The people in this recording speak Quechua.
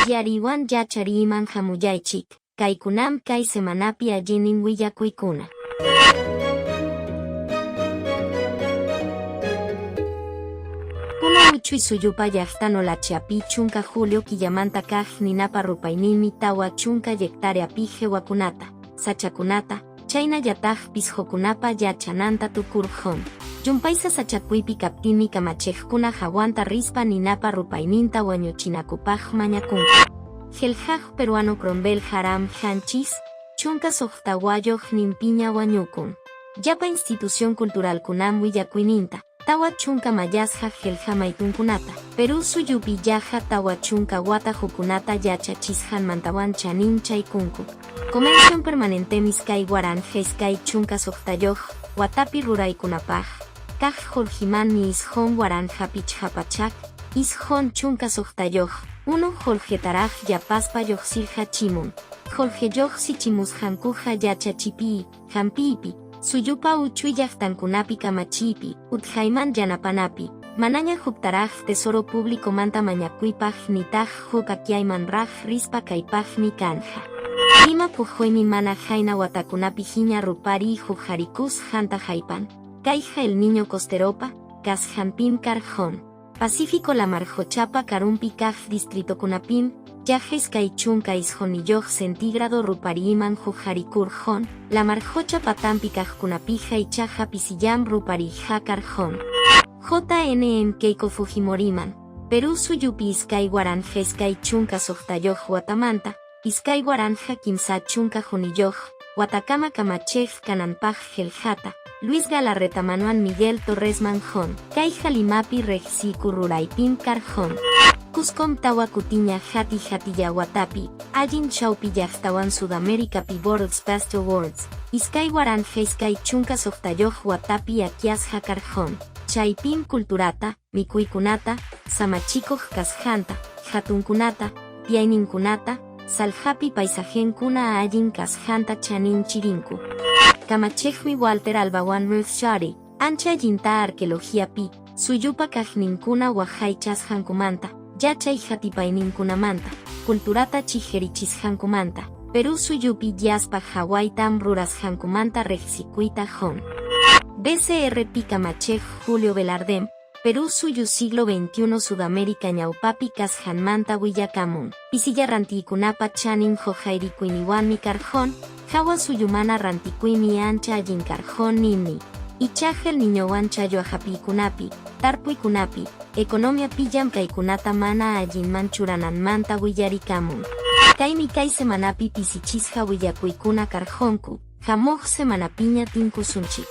Uyariywan yachariyman hamullaychik, kaykunam kay semanapi allinin willakuykuna. Puno uchuy suyupa llaqtan Olacheapi chunka julio killamanta kaq ninapa rupayninmi 40 hectáreapi qhiwakunata, sachakunata, chaynallataq pisqukunapa yachananta tukurqun. Llumpay sasachakuypi kaptinmi kamachiqkuna hawanta rispa ninapa rupayninta wañuchinakupaq mañakunku. Qillqaq peruano Cromwell Haram Hanchis, 16 wayuq ninpiña wañukun. Llapa institución culturalkunam willakuyninta, 40 mayasqa qillqa maytunkunata, Perú suyupi yaqa 40 wata hukunata yachachisqanmantawan chaninchaykunku. Convención Permanente 2026 watapi ruraykunapaq, kaq qullqimanmi 9596 1 qullqitaraq yapaspa lluqsirqachimun. Qullqi lluqsichimusqankuqa yachachipi, hampiypi, suyupa uchuy llaqtankunapi kamachiypi, utqayman yanapanapi, manaña huktaraq Tesoro Públicomanta mañakuypaq nitaq huk akyaymanraq rispa kaypaqmi kanja. Ima puquymi mana qayna watakunapi hiña rupariy huqarikusqanta haypan, kayqa El Niño costeropa, kasqanpim karqun. Pacífico lamarqochapa karunpi kaq distritokunapim, yaqa 29 centígrado rupariyman huqarikurqun, lamarqocha patanpi kaqkunapiqa ichaqa pisillam rupariyqa karqun. JNM Keiko Fujimoriman, Perú suyupi 2026 watamanta, 2031 watakama kamachiq kananpaq qillqata, Luis Galarreta Manuel Miguel Torres Manjón, kayqa Limapi riqsiku ruraypim karqun. Cuscom tawa kutiña hati hatilla watapi, allin chawpi llaqtawan Sudaméricapi World's Best Awards, 2026 watapi akyasqa karqun. Chaypim culturata, mikuykunata, samachikuq kasqanta, hatunkunata, tiyayninkunata, saljapi paisajenkuna allin kasqanta chaninchirinku. Kamachiqmi Walter Albawan Ruth Shari, ancha allinta arqueologiapi, suyupa kaqninkuna waqaychasqankumanta, yachay hatipayninkunamanta, culturata chiqerichisqankumanta, Perú suyupi yaspa hawaytam rurasqankumanta riqsikuyta qun. BCRP kamachiq Julio Velardem, Perú suyu siglo XXI Sudamérica ñawpapi kasqanmanta willakamun. Pisilla rantiykunapa chanin huqayrikuyniwanmi karqun, hawa suyumana rantikuymi ancha allin karqun ninmi. Ichaqa El Niñowan challwa hapiykunapi, tarpuykunapi, economiapi llamkaykunata mana allinman churananmanta willarikamun. Kaymi kay semanapi pisichisqa willakuykuna karqunku, hamuq semanapiña tinkusunchik.